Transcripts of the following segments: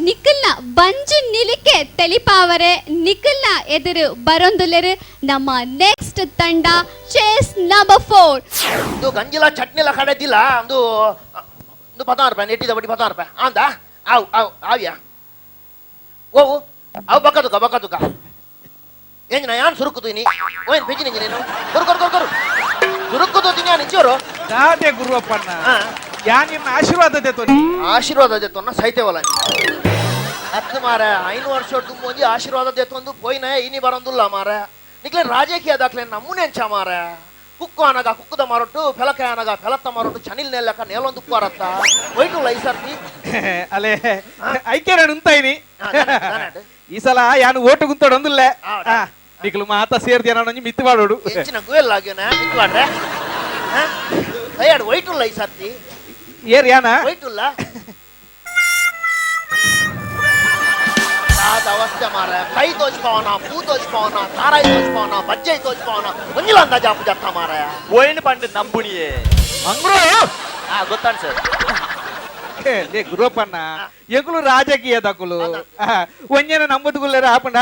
ನಿಖಲ್ನ ಬಂಜು ನಿಲಿಕೆ ತೆಲಿಪಾವರೆ ನಿಖಲ್ನ ಎದುರು ಬರೊಂದುಲೆರು ನಮ್ಮ ನೆಕ್ಸ್ಟ್ ತಂಡ ಚೇಸ್ ನಂಬರ್ 4. ಇದು ಗಂಜಿಲ ಚಟ್ನಿಲ ಕಡೆದಿಲ್ಲ ಒಂದು ಒಂದು ಪದ ರೂಪಾಯಿ ನೆಟ್ಟಿದ ಬಡ್ಡಿ ಪದ ರೂಪಾಯಿ ಅಂದ ಆವ್ ಆವ್ ಆವ್ಯಾ ಓವು ಅವು ಬಕ್ಕದುಕ ಬಕ್ಕದುಕ ಎಂಜಿನ ಯಾನ್ ಸುರುಕುದು ನೀ ಓಯ್ ಪೆಜ್ಜಿನ ನೀನು ಕೊರು ಕೊರು ಕೊರು ಕೊರು ಸುರುಕುದು ತಿನ್ನಿ ನಿಚ್ಚೋರು. ದಾದೆ ಗುರುವಪ್ಪಣ್ಣ, ಯಾ ನಿನ್ನ ಆಶೀರ್ವಾದ ದೇತೋನಿ. ಆಶೀರ್ವಾದ ದೇತೋನ್ನ ಸೈತೇವಲ್ಲ ಅತ್ತು ಮಾರ, 5 ವರ್ಷ ತುಂಬ ಒಂಜಿ ಆಶೀರ್ವಾದ ದೇತೊಂದು ಪೋಯಿನ ಇನಿ ಬರಂದುಲ್ಲ ಮಾರ. ನಿಕ್ಲೆ ರಾಜಕೀಯ ದಾಖಲೆ ನಮ್ಮನೆಂಚ ಮಾರ. ಕುಕ್ಕು ಅನಗ ಕುಕ್ಕುದ ಮಾರೊಟ್ಟು, ಫೆಲಕ ಅನಗ ಫೆಲತ್ತ ಮಾರೊಟ್ಟು, ಚನಿಲ್ ನೆಲ್ಲಕ ನೇಲೊಂದು ಕುಕ್ಕುವರತ್ತ ಒಯ್ಟುಲ್ಲ ಈ ಸರ್ತಿ. ಅಲೆ ಐಕೆ ನಾನು ಉಂತಾಯಿನಿ. ಈ ಸಲ ಯಾನು ಓಟು ಗುಂತೋಡು ಒಂದುಲ್ಲೆ. ನಿಕ್ಲು ಮಾತ ಸೇರ್ದಿ ನಾನು ಒಂಜಿ ಮಿತ್ತು ಮಾಡೋಡು. ಹೆಚ್ಚಿನ ಗುವೆಲ್ ಆಗ್ಯೋನ ಮಿತ್ತು ಮಾಡ್ರೆ ದಯಾಡು ಒಯ್ಟುಲ್ಲ ಈ ಸರ್ತಿ. ಏರ್ ಯಾನ ಒಯ್ಟುಲ್ಲ ಅವಸ್ಥೆ ಮಾರ. ಕೈ ತೋಚ್ಪಾವನ, ಪೂ ತೋಚ್ಪಾವನ, ತಾರಾಯಿ ತೋಚ್ಪಾವನ, ಬಜ್ಜೈ ತೋಚ್ಪಾವನ, ಒಂಜಿಲ ಅಂದಾಜು ಆಪು ಜತ್ತ ಮಾರ. ಓಯ್ನ ಪಂಡ ನಂಬುಣಿಯೇ. ಮಂಗ್ರು. ಆ ಗೊತ್ತಾಣ್ ಸರ್. ಲೇ ಗುರುವಪ್ಪಣ್ಣ, ಎಂಕುಲು ರಾಜಕೀಯ ದಕುಲು ಒಂಜನ ನಂಬುದುಗುಲ್ಲೇರ ಆಪುಂಡ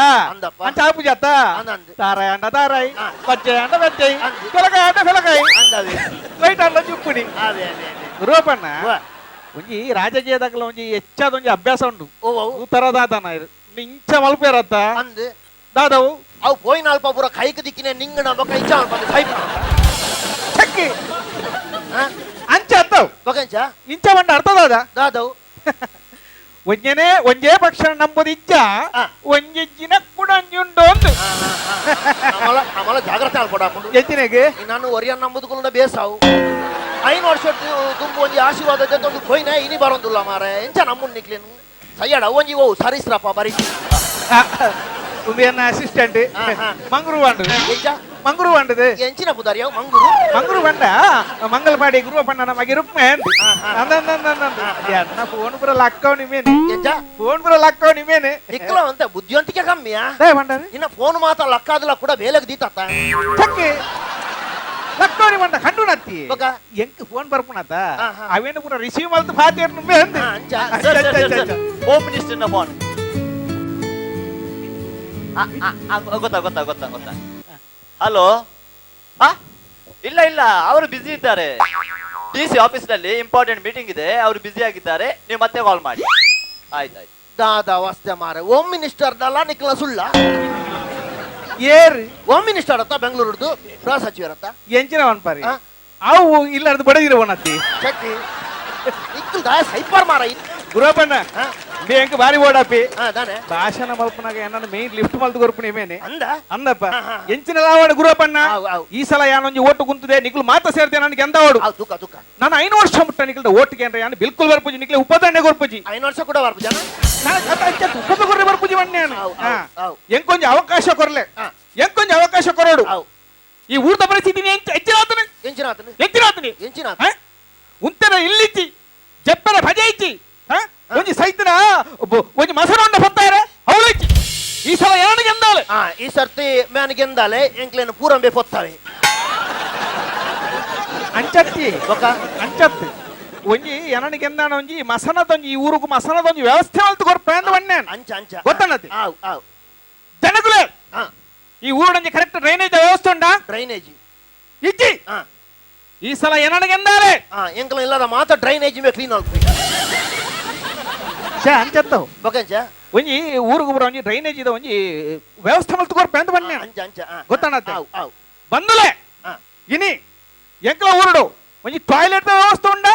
ಅಂಚ ಆಪು ಜತ್ತ. ತಾರಾಯ್ ಅಂಡ ತಾರಾಯ್, ಬಜ್ಜೈ ಅಂಡ ಬಜ್ಜೈ, ಫೆಲಕಾಯ್ ಅಂಡ ಫೆಲಕಾಯ್, ವೈಟ್ ಅಂಡ ಚುಪ್ಪುನಿ. ಗುರುವಪ್ಪಣ್ಣ, ಒಂಜಿ ರಾಜಕೀಯ ದಕಲ ಒಂಜಿ ಹೆಚ್ಚಾದ ಒಂಜಿ ಅಭ್ಯಾಸ ಉಂಡು. ಉತ್ತರದಾತನ ಇದು ಇಂಚ ಮಲ್ಪೇರತ್ತ ದಾದವು. ಅವು ಪೋಯಿನ ಅಲ್ಪ ಪೂರ ಕೈಕ್ ದಿಕ್ಕಿನ ನಿಂಗಣ ಬೊಕ ಇಂಚ ಅಲ್ಪ ಸೈಪ್ ಚಕ್ಕಿ ಅಂಚ ಅತ್ತವು. ಬೊಕಂಚ ಇಂಚ ಬಂಡ ಅರ್ಥ ದಾದ. ದಾದವು. ಒಂಜನೇ ಒಂಜೇ ಪಕ್ಷ ನಂಬುದು ಇಜ್ಜ, ಒಂಜಿ ಜಿನ ಕೂಡ ಅಂಜುಂಡು ಒಂದು. ನಮ್ಮಲ ಜಾಗ್ರತೆ ಅಲ್ಪಡ. ಎಂಚಿನೆಗೆ ನಾನು ಒರಿಯನ್ ನಂಬುದುಕುಲ್ಲ ಬೇಸಾವು. 5 ವರ್ಷ ತುಂಬ ಒಂಜಿ ಆಶೀರ್ವಾದ ಜೊತೆ ಪೋಯಿನ ಇನಿ ಬರೋದಿಲ್ಲ ಮಾರ. ಎಂಚ ನಮ್ಮನ್ ನಿಕ್ಲೇನು ಸಯ್ಯಾಡ ಒಂಜಿ ಓ ಸರಿಸ್ರಪ್ಪ ಬರಿ. ಉಂದು ಅಸಿಸ್ಟೆಂಟ್ ಮಂಗ್ರು ಬಂಡು. ಮಂಗ್ರು ಬಂಡದೆ ಎಂಚಿನ ಪುದಾರಿ ಅವು ಮಂಗ್ರು? ಮಂಗ್ರು ಬಂಡ ಮಂಗಲಪಾಡಿ ಗುರುವಪ್ಪಣ್ಣ ಮಗೆ ರುಕ್ಮೆ ಅನ್ನ ಫೋನ್ ಪೂರ ಲಕ್ಕವ್ ನಿಮೇನೆ. ಫೋನ್ ಪೂರ ಲಕ್ಕವ್ ನಿಮೇನೆ. ನಿಕ್ಕಲ ಅಂತ ಬುದ್ಧಿವಂತಿಕೆ ಕಮ್ಮಿಯಾ ಬಂಡಾರೆ. ಇನ್ನ ಫೋನ್ ಮಾತ್ರ ಲಕ್ಕಾದಲ್ಲ ಕೂಡ ಬೇಲೆಗೆ ದೀತತ್ತ. ಚಕ್ಕೆ ಲಕ್ಕವನಿ ಬಂಡ ಕಂಡು ನತ್ತಿ ಎಂಕ್ ಫೋನ್ ಬರ್ಪುಣತ ಅವೇನು ಪೂರ ರಿಸೀವ್ ಮಲ್ತು ಫಾತಿಯರ್ ನುಮ್ಮೆ ಅಂದೆ. ಹೋಮ್ ಮಿನಿಸ್ಟರ್ನ ಫೋನ್. ಗೊತ್ತಾ ಗೊತ್ತಾ ಗೊತ್ತಾ ಗೊತ್ತಾ. ಹಲೋ. ಇಲ್ಲ ಇಲ್ಲ, ಅವರು ಬ್ಯುಸಿ ಇದ್ದಾರೆ. ಡಿ ಸಿ ಆಫೀಸ್ನಲ್ಲಿ ಇಂಪಾರ್ಟೆಂಟ್ ಮೀಟಿಂಗ್ ಇದೆ, ಅವರು ಬ್ಯುಸಿ ಆಗಿದ್ದಾರೆ. ನೀವು ಮತ್ತೆ ಕಾಲ್ ಮಾಡಿ. ಆಯ್ತಾಯ್ತು. ದಾದಾ ವಸ್ತೆ ಮಾರೆ, ಹೋಮ್ ಮಿನಿಸ್ಟರ್ ದಲ್ಲ ನಿಕ್ಲ ಸುಳ್ಳ. ಏರ್ ಹೋಮ್ ಮಿನಿಸ್ಟರ್ ಅತ್ತ ಬೆಂಗಳೂರುದು ಗೃಹ ಸಚಿವರತ್ತ. ಎಂಚಿನ ವನ್ಪಾರಿ ಅವು ಇಲ್ಲ ಅದು ಬಡದಿರ ಒಣತ್ತಿ. ಚಕ್ಕಿ ನಿಕ್ಲು ದಾಯ ಸೈಪರ್ ಮಾರ. ಗುರುವಪ್ಪಣ್ಣ, ಎಂಕ್ ಬಾರಿ ಓಡಾಪಿ ಭಾಷಣ ಮಲ್ಪನಾಗ ಏನನ್ನ ಮೇನ್ ಲಿಫ್ಟ್ ಮಲ್ತು ಕೊರ್ಪುನಿ ಮೇನೆ ಅಂದ ಅಂದಪ್ಪ. ಎಂಚಿನ ಲಾವಾಡು ಗುರುವಪ್ಪಣ್ಣ, ಈ ಸಲ ಯಾನೊಂಜಿ ಓಟು ಕುಂತದೆ ನಿಕ್ಲು ಮಾತ ಸೇರ್ತೇನೆ ನನಗೆ ಎಂದ ಓಡು. ನಾನು 5 ವರ್ಷ ಮುಟ್ಟ ನಿಕ್ಲ್ದ ಓಟಿಗೆ ಅಂದ್ರೆ ಯಾನು ಬಿಲ್ಕುಲ್ ಬರ್ಪುಜಿ, ನಿಕ್ಲೆ ಉಪದಂಡೆ ಕೊರ್ಪುಜಿ. 5 ವರ್ಷ ಕೂಡ ಬರ್ಪುಜ. ಉಪದ ಕೊರ್ರೆ ಬರ್ಪುಜಿ ಬಣ್ಣೆ. ಎಂಕೊಂಜಿ ಅವಕಾಶ ಕೊರ್ಲೆ, ಎಂಕೊಂಜಿ ಅವಕಾಶ ಕೊರೋಡು. ಈ ಊರ್ದ ಪರಿಸ್ಥಿತಿ ಎಂಚಿನಾತನೆ ಎಂಚಿನಾತನೆ ಎಂಚಿನಾತನೆ ಎಂಚಿನಾತ ಉಂತೆನ ಇಲ್ಲಿಚ್ಚಿ ಜಪ್ಪರ ಭಜೆ ಇಚ್ಚಿ ಒಂಜಿ ಸೈತನ ಒಂಜಿ ಮಸರೊಂಡ ಹೊತ್ತಾರೆ ಅವಳಿಚ್ಚಿ. ಈ ಸಲ ಯಾನಿಗೆ ಎಂದಾಲೆ ಈ ಸರ್ತಿ ಮ್ಯಾನಿಗೆ ಎಂದಾಲೆ ಎಂಕ್ಲೇನು ಪೂರಂಬೆ ಪೊತ್ತಾವೆ. ಅಂಚತ್ತಿ ಅಂಚತ್ತಿ ಒಂಜಿ ಎನನಿಗೆ ಎಂದಾಣ ಒಂಜಿ ಮಸನದೊಂಜಿ ಈ ಊರುಗು ಮಸನದೊಂಜಿ ವ್ಯವಸ್ಥೆ ಮಲ್ತು ಕೊರ್ಪ ಅಂದ್ ಬಣ್ಣೆ. ಅಂಚ ಅಂಚ ಗೊತ್ತನ್ನತಿ ಜನಗುಲೇ ಈ ಊರುಡೊಂಜಿ ಕರೆಕ್ಟ್ ಡ್ರೈನೇಜ್ ವ್ಯವಸ್ಥೆ ಉಂಡಾ? ಡ್ರೈನೇಜ್ ಇಜ್ಜಿ. ಈ ಸಲ ಎನನಿಗೆ ಎಂದಾಲೆ ಎಂಕ್ಲ ಇಲ್ಲದ ಮಾತ್ರ ಡ್ರೈನೇಜ್ ಮೇ ಕ್ಲೀನ್ ಆಲ್ಪಿ. ಅಂಚತ್ತವು ಬೊಕಂಚ ಒಂಜಿ ಊರುಗು ಬರೋ ಒಂಜಿ ಡ್ರೈನೇಜ್ ಇದೆ ಒಂಜಿ ವ್ಯವಸ್ಥೆ ಮಲ್ತು ಕೊರ್ಪ ಅಂದ್ ಬಣ್ಣೆ. ಅಂಚ ಅಂಚ ಗೊತ್ತನ್ನತ್ತೆ ಬಂದುಲೆ ಇನಿ ಎಂಕ್ಲ ಊರುಡು ಒಂಜಿ ಟಾಯ್ಲೆಟ್ ವ್ಯವಸ್ಥೆ ಉಂಡಾ?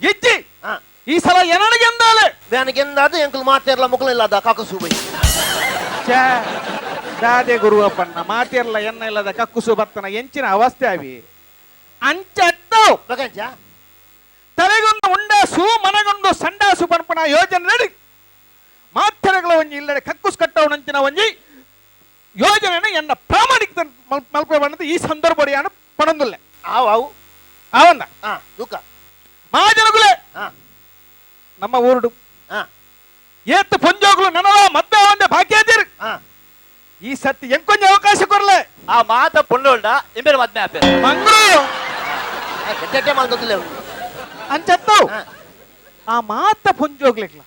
ಇಜ್ಜಿ. ಈ ಸಲ ಎನನಿಗೆ ಎಂದಾಲೆ ಬ್ಯಾನಿಗೆ ಎಂದಾದ ಎಂಕ್ಲು ಮಾತೇರ್ಲ ಮುಕ್ಲ ಇಲ್ಲದ ಕಾಕಸು ಬೈ. ದಾದೆ ಗುರುವಪ್ಪಣ್ಣ ಮಾತೇರ್ಲ ಎನ್ನ ಇಲ್ಲದ ಕಕ್ಕುಸು ಬತ್ತನ ಎಂಚಿನ ಅವಸ್ಥೆ ಅವಿ ಅಂಚತ್ತವು. ಬೊಕಂಚ ತಲೆಗೊಂದು ಉಂಡಾಸು ಮನಗೊಂದು ಸಂಡಾಸು ಪನ್ಪಣ ಯೋಜನೆ ನಡಿ ಮಾತೆರೆಗಳ ಒಂಜಿ ಇಲ್ಲಡೆ ಕಕ್ಕುಸ್ ಕಟ್ಟವನಂಚಿನ ಒಂಜಿ ಯೋಜನೆ ಎನ್ನ ಪ್ರಾಮಾಣಿಕ ಮಲ್ಪೆ ಬಣ್ಣದ ಈ ಸಂದರ್ಭ ಪಣಂದುಲ್ಲೆ. ಆವು ಆವು ಆವಂದ ದುಃಖ ಮಹಾಜನಗುಲೇ ನಮ್ಮ ಊರುಡು ಏತ್ ಪೊಂಜೋಗುಲು ನನಲ ಮದ್ದೆ. ಸತ್ತಿ ಎಂಕೊಂಜ ಅವಕಾಶ ಕೊರ್ಲೆ ಆ ಮಾತ ಪೊಣ್ಣುಳ್ಳ ಇಂಬೇರು ಮದ್ಮೆ ಆಪೇರು ಮಂಗಳೂರು ಕೆಟ್ಟೆ ಮಾಡ್ದೊಂದಿಲ್ಲ ಅಂಚತ್ತವು ಆ ಮಾತ ಪುಂಜೋಗ್ಲಿಕ್ಲ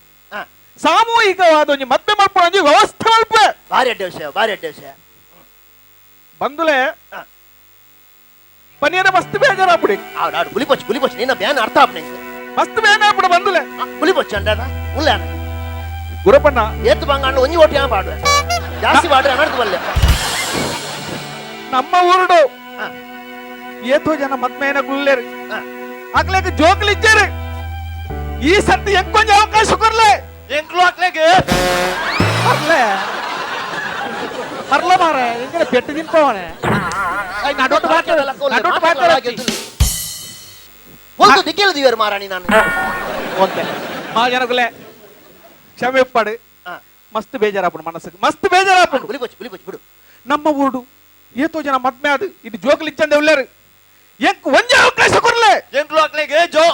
ಸಾಮೂಹಿಕವಾದ ಒಂಜಿ ಮದ್ಮೆ ಮಲ್ಪು ಒಂಜಿ ವ್ಯವಸ್ಥೆ ಮಲ್ಪೆ ಭಾರಿ ಅಡ್ಡ ವಿಷಯ ಭಾರಿ ಅಡ್ಡ ವಿಷಯ ಬಂದುಲೆ ಪನೀರ ಮಸ್ತ್ ಬೇಜಾರಾಪುಡಿ ಆಡು ಗುಲಿಪೊಚ್ಚು ಗುಲಿಪೊಚ್ಚು ನಿನ್ನ ಬ್ಯಾನ್ ಅರ್ಥ ಆಪ್ನೆ ಮಸ್ತ್ ಬೇಜಾರಾಪುಡು ಬಂದುಲೆ ಗುಲಿಪೊಚ್ಚು ಅಂಡಾಡ ಉಲ್ಲ ಗುರಪಣ್ಣ ಏತ್ತು ಬಂಗಾಂಡು ಒಂಜಿ ಓಟಿ ಪಾಡುವೆ ಜಾಸ್ತಿ ಪಾಡ್ರೆ ಅನರ್ಥ ಬಲ್ಲೆ ನಮ್ಮ ಊರುಡು ಏತೋ ಜನ ಮದ್ಮೇನ ಗುಲ್ಲೇರು ಅಕ್ಲೇಕ ಜೋಕ್ಲಿచ్చారు ಈ ಸತಿ ಎಂಕೊಂಜ ಅವಕಾಶ ಕೊರ್ಲೆ ಎಂಕ್ಲು ಅಕ್ಲೆಗೆ ಮರ್ಲೆ ಮರ್ಲ ಮಾರೆ ಎಂಕನೆ ಪೆಟ್ಟು ತಿನ್ಪವನೆ ನಡುಟು ನಡುಟು ಒಂದು ದಿಕ್ಕಿಲ್ಲ ಮಾರಾಣಿ ನಾನು ಓಕೆ ಮಾ ಜನಕುಲೆ ಕ್ಷಮೆ ಇಪ್ಪಾಡು ಮಸ್ತ್ ಬೇಜಾರಾಪುಡು ಮನಸ್ಸಿಗೆ ಮಸ್ತ್ ಬೇಜಾರಾಪುಡು ಗುಲಿಪೊಚ್ಚು ಗುಲಿಪೊಚ್ಚು ಬಿಡು ನಮ್ಮ ಊರುಡು ಏತೋ ಜನ ಮದ್ಮೆ ಅದು ಇದು ಜೋಕ್ಲಿ ಇಚ್ಚಂದೆ ಉಳ್ಳೇರು ಎಂಕ್ ಒಂಜೆ ಅವಕಾಶ ಕೊರ್ಲೆ ಎಂಕ್ಲು ಅಕ್ಲೆಗೆ ಜೋ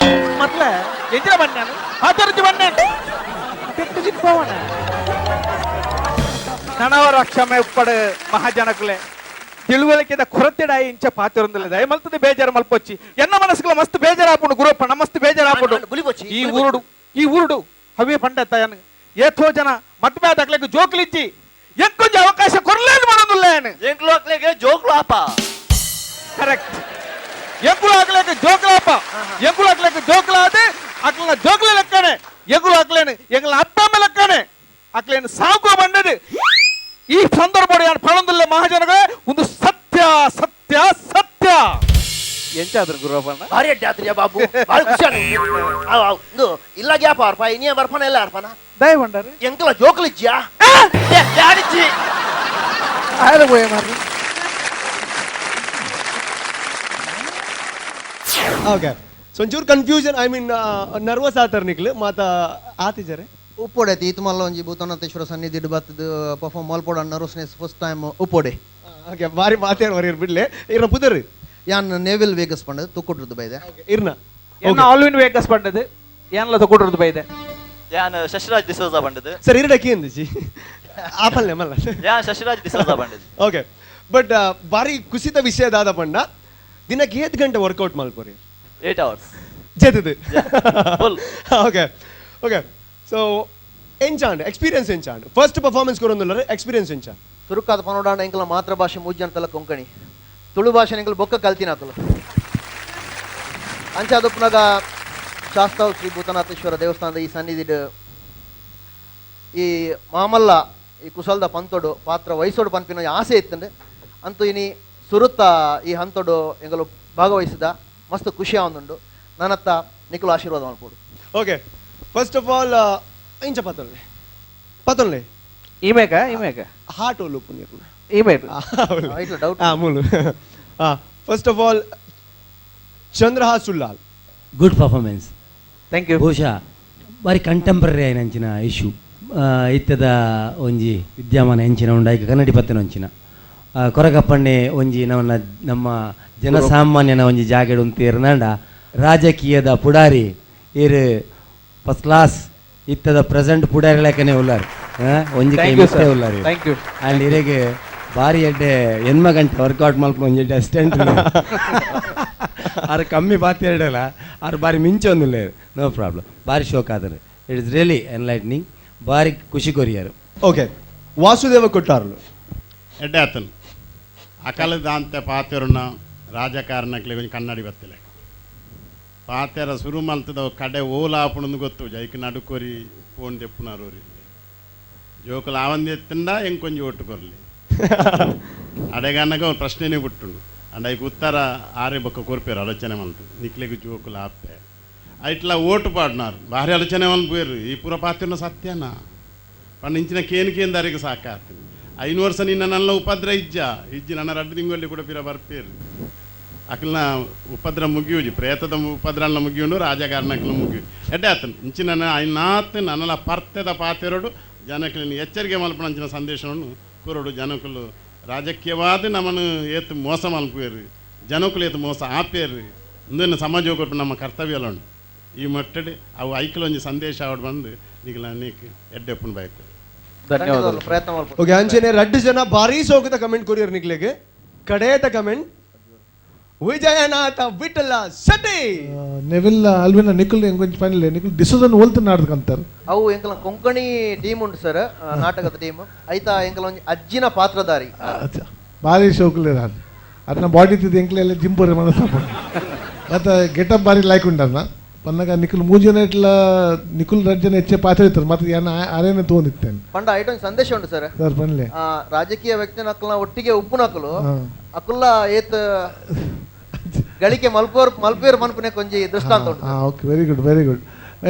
ಮೊದ್ಲೆ ಎಂಜಿನ ಬನ್ಯಾನು ಆಚರಿಸಿ ಬನ್ಯಾನು ಪೆಟ್ಟು ತಿನ್ಪವನೆ ನನವರ ಕ್ಷಮೆ ಉಪ್ಪಡು ಮಹಾಜನಕುಲೆ ತಿಳುವಳಿಕೆದ ಕೊರತೆಡಾಯಿ ಇಂಚ ಪಾತಿರೊಂದಿಲ್ಲ ದಯಮಲ್ತದೆ ಬೇಜಾರು ಮಲ್ಪೊಚ್ಚಿ ಎನ್ನ ಮನಸ್ಸುಗಳ ಮಸ್ತ್ ಬೇಜಾರಾಪುಂಡು ಗುರುಪ್ಪ ಮಸ್ತ್ ಬೇಜಾರಾಪುಂಡು ಈ ಊರುಡು ಈ ಊರುಡು ಹವೇ ಪಂಡತ್ತ ಏಥೋ ಜನ ಮದ್ಮೆ ಆದಕ್ಲೆಗ್ ಜೋಕ್ಲಿಚ್ಚಿ ಎಂಕೊಂಜ ಅವಕಾಶ ಕೊರ್ಲೇನು ಮಾಡೋದಿಲ್ಲ ಏನು ಎಂಕ್ಲು ಅಕ್ಲೆಗೆ ಜೋಕ್ಲು ಆಪ ಕರೆಕ್ಟ್ ಎಂಕುಲು ಹಾಕ್ಲೇಕ ಜೋಕ್ಲಾಪ ಎಂಕುಲು ಹಾಕ್ಲೇಕ ಜೋಕ್ಲಾದೆ ಅಕ್ಲನ ಜೋಕ್ಲೆ ಲೆಕ್ಕನೆ ಎಂಕುಲು ಹಾಕ್ಲೇನು ಎಂಗ್ಲ ಅಪ್ಪ ಅಮ್ಮ ಲೆಕ್ಕನೆ ಅಕ್ಲೇನು ಸಾಕು ಬಂದದು ಈ ಸಂದರ್ಭ ಪಣಂದುಲ್ಲ ಮಹಾಜನಗಳೇ ಒಂದು ಸತ್ಯ ಸತ್ಯ ಸತ್ಯ ಎಂಚಾದ್ರು ಗುರುವಪ್ಪಣ್ಣ ಭಾರಿ ಅಡ್ಡ ಆತ್ರಿಯ ಬಾಬು ಭಾರಿ ಖುಷಿ ಆವು ಆವು ಇಂದು ಇಲ್ಲ ಗ್ಯಾಪ್ ಅರ್ಪ ಇನ್ನೇ ಬರ್ಪನ ಎಲ್ಲ ಅರ್ಪನ ದಯವಂಡಾರೆ ಎಂಕಲ ಜೋಕ್ಲಿಜ್ಜಾ ಯಾಡಿಚ್ಚಿ ಆಯ್ತು ಬೋಯ ಮಾರ್ರಿ ಓಕೆ ಸೊ ಒಂಚೂರು ಕನ್ಫ್ಯೂಷನ್ I mean nervous ಆತರ್ ನಿಕ್ಲು ಮಾತ ಆತಿಜರೆ ಉಪ್ಪೊಡೆ ಈತ್ ಮಲ್ಲ ಒಂಜಿ ಭೂತನಾಥೇಶ್ವರ ಸನ್ನಿಧಿ ಬತ್ತದ ಪರ್ಫಾರ್ಮ್ ಮಲ್ಪೊಡ ನರ್ವಸ್ನೆಸ್ ಫಸ್ಟ್ ಟೈಮ್ ಉಪ್ಪೊಡೆ. ಓಕೆ ಬಾರಿ ಮಾತಾಡ್ ವರಿಯರ್ ಬಿಡ್ಲೆ ಇರ್ನ ಪುದರ್ ಯಾನ್ ನೇವಿಲ್ ವೇಗಸ್ ಪಂಡದು ತುಕ್ಕುಟ್ರದ್ದು ಬೈದೆ. ಇರ್ನ ಎನ್ನ ಆಲ್ವಿನ್ ವೇಗಸ್ ಪಂಡದು ಏನ್ಲ ತುಕ್ಕುಟ್ರದ್ದು ಬೈದೆ. ಯಾನ್ ಶಶಿರಾಜ್ ಡಿಸೋಜಾ ಬಂಡದು. ಸರ್ ಇರಡಕ್ಕೆ ಎಂದಿಚಿ ಆಪಲ್ನೆ ಮಲ್ಲ ಯಾನ್ ಶಶಿರಾಜ್ ಡಿಸೋಜಾ ಬಂಡದು. ಓಕೆ ಬಟ್ ಬಾರಿ ಕುಸಿತ ವಿಷಯ ದಾದ ಪಂಡ ದಿನಕ್ಕೆ ಏತ್ ಗಂಟೆ ವರ್ಕೌಟ್ ಮಲ್ಪೊರಿ? 8 hours. ಜೆತದು ಫುಲ್. ಓಕೆ ಓಕೆ ಸೊ ಎಂಚಾಂಡ್ ಎಕ್ಸ್ಪೀರಿಯನ್ಸ್ ಎಂಚಾಂಡ್ ಫಸ್ಟ್ ಪರ್ಫಾರ್ಮೆನ್ಸ್ ಕೊರೊಂದುಲ್ಲರೆ ಎಕ್ಸ್ಪೀರಿಯನ್ಸ್ ಎಂಚಾಂಡ್ ತುರುಕಾದ ಪನೋಡಾಂಡ ಎಂಕಲ ಮಾತೃಭಾಷೆ ಮೂಜನ ತಲ ಕೊಂಕಣಿ ತುಳು ಭಾಷೆ ಎಂಕಲ್ ಬೊಕ್ಕ ಕಲ್ತಿನಾಕಲು ಅಂಚಾದೊಪ್ಪನಾಗ ಶಾಸ್ತಾವ್ ಶ್ರೀ ಭೂತನಾಥೇಶ್ವರ ದೇವಸ್ಥಾನದ ಈ ಸನ್ನಿಧಿಡ್ ಈ ಮಾಮಲ್ಲ ಈ ಕುಸಲ್ದ ಪಂತೊಡು ಪಾತ್ರ ವಯಸ್ಸೋಡು ಪನ್ಪಿನ ಆಸೆ ಇತ್ತಂಡೆ ಅಂತೂ ಇನಿ ಸುರುತ್ತ ಈ ಹಂತೊಡು ಎಂಗಲು ಭಾಗವಹಿಸಿದ ಮಸ್ತ್ ಖುಷಿ ಆವೊಂದುಂಡು ನನ್ನತ್ತ ನಿಖಲು ಆಶೀರ್ವಾದ ಮಾಡ್ಕೊಡು. ಓಕೆ ಫಸ್ಟ್ ಆಫ್ ಆಲ್ ಇಂಚ ಪತೊಲ್ಲೆ ಪತೊಲ್ಲೆ ಇಮೇಕ ಇಮೇಕ ಹಾರ್ಟ್ ಒಲ್ಲು ಪುಣ್ಯರ್ನ ಇಮೇಲ್ ಇಟ್ಲ ಡೌಟ್ ಮೂಲು. First of all Chandrahas Ullal good performance. Thank you. ಬಹುಶಃ ಬಾರಿ ಕಂಟೆಂಪ್ರರಿ ಆಯಿನ ಇಶ್ಯೂ ಇತ್ತದ ಒಂಜಿ ವಿದ್ಯಮಾನ ಎಂಚಿನ ಉಂಡಾಯ್ಕ ಕನ್ನಡಿ ಪತ್ತಿನ ಒಂಚಿನ ಕೊರಗಪ್ಪಣ್ಣೆ ಒಂಜಿ ನಮ್ಮ ನಮ್ಮ ಜನಸಾಮಾನ್ಯನ ಒಂಜಿ ಜಾಗೆಡ್ ಉಂತೇರ್ನಾಂಡ ರಾಜಕೀಯದ ಪುಡಾರಿ ಇರು ಫಸ್ಟ್ ಕ್ಲಾಸ್ ಇತ್ತದ ಪ್ರೆಸೆಂಟ್ ಪುಡಾರಿ ಲೆಕ್ಕನೆ ಉಲ್ಲಾರು ಒಂಜಿ ಕೈ ಮಿಸ್ತೇ ಉಲ್ಲಾರು. Thank you. And ಇರೆಗೆ ಬಾರಿ ಎಡ್ಡೆ ಎನ್ಮ ಗಂಟೆ ವರ್ಕೌಟ್ ಮಲ್ಪು ಒಂಜಿ ಎಡ್ಡೆ ಅಸಿಸ್ಟೆಂಟ್ ಆರು ಕಮ್ಮಿ ಬಾತಿ ಎರಡಲ್ಲ ಆರು ಬಾರಿ ಮಿಂಚೊಂದಿಲ್ಲ ನೋ ಪ್ರಾಬ್ಲಮ್ ಬಾರಿ ಶೋಕ್ ಆದರೆ it is really enlightening ಬಾರಿ ಖುಷಿ ಕೊರಿಯರು. ಓಕೆ ವಾಸುದೇವ ಕೊಟ್ಟಾರ್ಲು ಎಡ್ಡೆ ಆತನು ಅಕಲದಾಂತೆ ಪಾತೆರುನ ರಾಜಕಾರಣಕ್ಕೆ ಒಂಜಿ ಕನ್ನಡಿ ಬತ್ತಿಲ್ಲ ಪಾತೆರ ಸುರು ಮಲ್ತದ ಕಡೆ ಓಲ ಆಪುಣಂದು ಗೊತ್ತು ಜೈಕ್ ನಡುಕೊರಿ ಫೋನ್ ತೆಪ್ಪುನಾರೂರಿ ಜೋಕುಲು ಆವಂದಿ ಎತ್ತಂಡ ಎಂಕೊಂಜಿ ಓಟು ಕೊರ್ಲಿ ಅಡೆಗನ್ನಗ ಪ್ರಶ್ನೆನೇ ಬಿಟ್ಟುಂಡು ಅಂಡ ಐಕ್ ಉತ್ತರ ಆರೆ ಬೊಕ್ಕ ಕೊರ್ಪೇರು ಆಲೋಚನೆ ಮಲ್ತು ನಿಕ್ಲೆಗ್ ಜೋಕುಲು ಆಪೆ ಐಟ್ಲ ಓಟು ಪಾಡ್ನಾರು ಭಾರಿ ಆಲೋಚನೆ ಮಲ್ಪೇರು ಈ ಪೂರ ಪಾತಿನ ಸತ್ಯನಾ ಪಂಡ ಇಂಚಿನ ಕೇನ್ ಕೇನ್ ದಾರಿಗೆ ಸಾಕಾಗ್ತದೆ 5 ವರ್ಷ ನಿನ್ನ ನನ್ನ ಉಪದ್ರ ಇಜ್ಜ ಇಜ್ಜಿ ನನ್ನ ರಡ್ಡು ತಿಂಗಳಲ್ಲಿ ಕೂಡ ಪಿರ ಬರ್ಪೇರು ಅಕ್ಲನ ಉಪದ್ರ ಮುಗಿಯುಜಿ ಪ್ರೇತದ ಉಪದ್ರನ ಮುಗಿಯುಂಡು ರಾಜಕಾರಣಕ್ಲ ಮುಗಿಯು ಎಡ್ಡೆ ಆತನು ಇಂಚಿನ ಐನಾತ್ ನನ್ನಲ ಪರ್ತೆದ ಪಾತೆರಡು ಜನಕ್ಲಿನ ಎಚ್ಚರಿಕೆ ಮಲ್ಪಣಂಚಿನ ಸಂದೇಶವನ್ನು ಕೊರಡು ಜನಕುಲು ರಾಜಕೀಯವಾದ ನಮ್ಮನ್ನು ಏತು ಮೋಸ ಮಲ್ಪೇರು ಜನಕುಲು ಏತು ಮೋಸ ಆಪೇರು ಇಂದನ್ನು ಸಮಾಜ ಕೊಟ್ಟು ನಮ್ಮ ಕರ್ತವ್ಯ ಉಂಡು ಈ ಮಟ್ಟಡಿ ಅವು ಐಕ್ಲೊಂಜಿ ಸಂದೇಶ ಆವಡ್ ಬಂದು ನಿಗಲ ನೀಕ್ ಎಡ್ಡೆಪ್ಪುನ ಬಯಕು. ಧನ್ಯವಾದಗಳು. ಪ್ರಯತ್ನ ಮಲ್ಪೊಡು. ಓಕೆ, ಅಂಚನೆ ರಡ್ಡು ಜನ ಭಾರಿ ಸೋಕದ ಕಮೆಂಟ್ ಕೊರಿಯರ್ ನಿಕ್ಲೆಗ್. ಕಡೇತ ಕಮೆಂಟ್ ವಿಜಯನಾಥ ವಿಠಲ ಶೆಟ್ಟಿ. ನೆವಿಲ್ ಅಲ್ವಿನ ನಿಖಿಲ್ ಎಂಕೊಂಚ ಪನ್ಲೆ, ನಿಖಿಲ್ ಡಿಸೋಜನ್ ಓಲ್ತು ನಾಡ್ಕಂತಾರೆ. ಅವು ಎಂಕಲ ಕೊಂಕಣಿ ಟೀಮ್ ಉಂಟು ಸರ್, ನಾಟಕದ ಟೀಮ್. ಐತ ಎಂಕಲ ಒಂಜಿ ಅಜ್ಜಿನ ಪಾತ್ರಧಾರಿ. ಭಾರಿ ಶೋಕುಲೆ ನಾನು ಅದನ್ನ ಬಾಡಿ ತಿದ್ದು ಎಂಕ್ಲೆ ಎಲ್ಲ ಜಿಮ್ ಪೋರೆ ಮನಸ್ಸು. ಮತ್ತು ಗೆಟಪ್ ಭಾರಿ ಲೈಕ್ ಉಂಟನ್ನ ಪನ್ನಗ ನಿಖಿಲ್ ಮೂರು ಜನ ಇಟ್ಲ, ನಿಖಿಲ್ ರಡ್ಡು ಜನ ಹೆಚ್ಚೆ ಪಾತ್ರ ಇರ್ತಾರೆ ಮತ್ತೆ ಏನ ಅರೇನೆ ತಗೊಂಡಿತ್ತೇನೆ. ಪಂಡ ಐಟ ಒಂಜಿ ಸಂದೇಶ ಉಂಟು ಸರ್. ಸರ್ ಪನ್ಲೆ. ರಾಜಕೀಯ ವ್ಯಕ್ತಿನಕ್ಲನ ಒಟ್ಟಿಗೆ ಉಪ್ಪುನಕುಲು ಅಕುಲ್ಲ ಏತ್ ಗಳಿಕೆ ಮಲ್ಪೋರ್ ಮಲ್ಪೇರ್ ಮನ್ಪುನೆ ಒಂಜಿ ದೃಷ್ಟಾಂತ ಉಂಟು. Okay, very good, very good.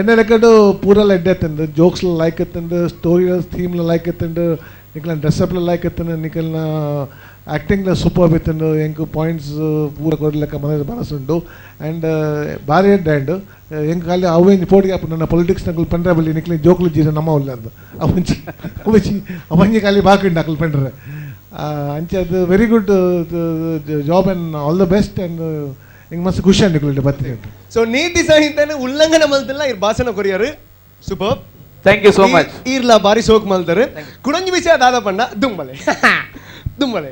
ಎನ್ನ ಲೆಕ್ಕಡು ಪೂರಲ ಎಡ್ಡೆ ಎತ್ತಂಡು, ಜೋಕ್ಸ್ ಲೈಕ್ ಎತ್ತಂಡು, ಸ್ಟೋರಿ ಥೀಮ್ ಲೈಕ್ ಎತ್ತಂಡು, ನಿಖಲ್ನ ಡ್ರೆಸ್ಅಪ್ ಲೈಕ್ ಎತ್ತಂಡು, ನಿಖಲ್ನ ಆ್ಯಕ್ಟಿಂಗ್ಲ ಸೂಪರ್ ಇತ್ತಂಡು. ಎಂಕ್ ಪಾಯಿಂಟ್ಸ್ ಪೂರ ಕೊರ್ಲೆಕ್ಕ ಮನ ಮನಸ್ಸುಂಡು ಆ್ಯಂಡ್ ಭಾರಿ ಎಡ್ಡೆ. ಆ್ಯಂಡ್ ಎಂಕ್ ಖಾಲಿ ಅವೇಂಜಿ ಪೋಟಿಗೆ ಆಪುಂಡು ನನ್ನ ಪೊಲಿಟಿಕ್ಸ್ ನಕಲು ಪಂಡ್ರೆ ಬಲ್ಲಿ ನಿಕ್ಲೆ ಜೋಕ್ಲು ಜೀರ ನಮ್ಮ ಉಲ್ಲ ಅಂದ್ ಅವಂಚಿ ಅವಂಚಿ ಅವಂಜಿ ಖಾಲಿ ಬಾಕಿ ಉಂಡು ಅಕಲ್ ಪಂಡ್ರೆ. ಅಂಚೆ ಅದು very good job and all the best. And ಎಂಕ್ ಮಸ್ತ್ ಖುಷಿ ಆಂಡ್ ನಿಕ್ಲೆ ಬತ್ತಿನ. ಸೊ ನೀತಿ ಸಂಹಿತೆನ ಉಲ್ಲಂಘನೆ ಮಲ್ತಿಲ್ಲ ಇರ್ ಭಾಷಣ courier, super. Thank you so much. ಈರ್ಲ ಬಾರಿ ಸೋಕ್ ಮಲ್ತಾರೆ. ಕುಡಂಜಿ ವಿಷಯ ದಾದ ಪಂಡ ದುಂಬಲೆ ದುಂಬಲೆ.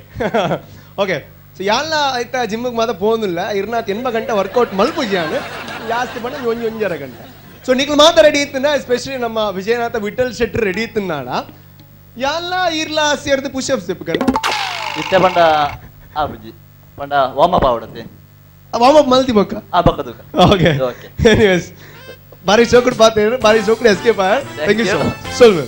ಓಕೆ, ಸೊ ಯಾಲ್ಲ ಆಯ್ತಾ ಜಿಮ್ಗೆ ಮಾತ್ರ ಪೋಂದಿಲ್ಲ ಇರ್ನಾತ್ 80 ಗಂಟೆ ವರ್ಕೌಟ್ ಮಲ್ಪುಜಿಯಾನು ಜಾಸ್ತಿ ಪಂಡ ಒಂಜಿ ಒಂಜರ ಗಂಟೆ. ಸೊ ನಿಕ್ಲು ಮಾತ್ರ ರೆಡಿ ಇತ್ತಿನ, ಎಸ್ಪೆಷಲಿ ನಮ್ಮ ವಿಜಯನಾಥ ವಿಠಲ್ ಶೆಟ್ಟಿ ರೆಡಿ ಇತ್ತಿನಾಡ. ಯಾಲ್ಲ ಈರ್ಲ ಸೇರ್ದು ಪುಷ್ ಅಪ್ ಸ್ಟೆಪ್ ಕಣ. ಇತ್ತೆ ಪಂಡ ಆ ಬುಜ್ಜಿ ಪಂಡ ವಾರ್ಮ್ ಅಪ್ ಆವಡತ್ತೆ. ವಾರ್ಮ್ ಅಪ್ ಮಲ್ತಿ ಬೊಕ್ಕ. ಆ ಬೊಕ್ಕ ತೂಕ. ಓಕೆ. ಓಕೆ. ಎನಿವೇಸ್, ಬಾರಿ ಸೋಕುಡು ಪಾತ್ರ, ಬಾರಿ ಸೋಕುಡು escape. Thank you so much. ಸೊಲ್ವೆ.